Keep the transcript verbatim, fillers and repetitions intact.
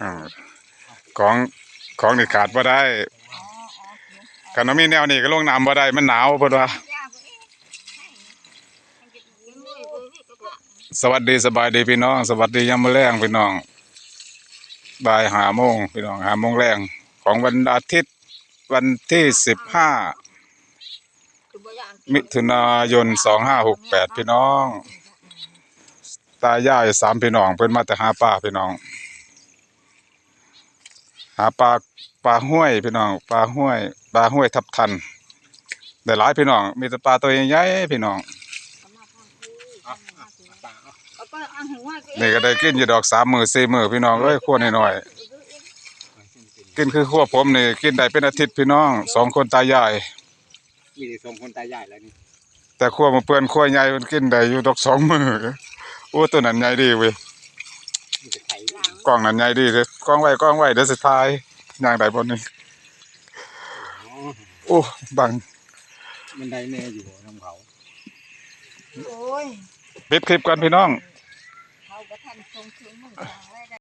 อ่า ของ ของนี่ขาดบ่ได้ คันบ่มีแนวนี้ก็ลงน้ำบ่ได้ มันหนาวเพิ่นว่า สวัสดีสบายดีพี่น้อง สวัสดียามมื้อแลงพี่น้อง บ่ายห้าโมงพี่น้อง ห้าโมงแลงของวันอาทิตย์ วันที่สิบห้า มิถุนายน สองห้าหกแปด พี่น้อง ตายายสามพี่น้อง เพิ่นมาแต่หาปลาพี่น้อง หาปลา ปลาห้วยพี่น้อง ปลาห้วย ปลาห้วยทับทัน ได้หลายพี่น้อง มีแต่ปลาตัวใหญ่ๆพี่น้อง นี่ก็ได้กินอยู่ดอก สามมื้อสี่มื้อพี่น้องเอ้ย ครัวน้อยๆ กินคือครัวผมนี่ กินได้เป็นอาทิตย์พี่น้อง สองคนตายาย มีแต่สองคนตายายแล้วนี่ แต่ครัวมาเปื่อนครัวใหญ่มันกินได้อยู่ดอก สองมื้อ โอ้ ตัวนั้นใหญ่ดีเว้ย มันจะไข่ กล้องนั้นใหญ่ดีเด้อ กล้องไว้ กล้องไว้ เดี๋ยวสิถ่าย ย่างได้บ่นี่ อ๋อ โอ้ บัง มันได้แน่อยู่บ่นำเขา โอ้ย ปิดคลิปก่อนพี่น้อง เขาบ่ทันส่งคืนมึง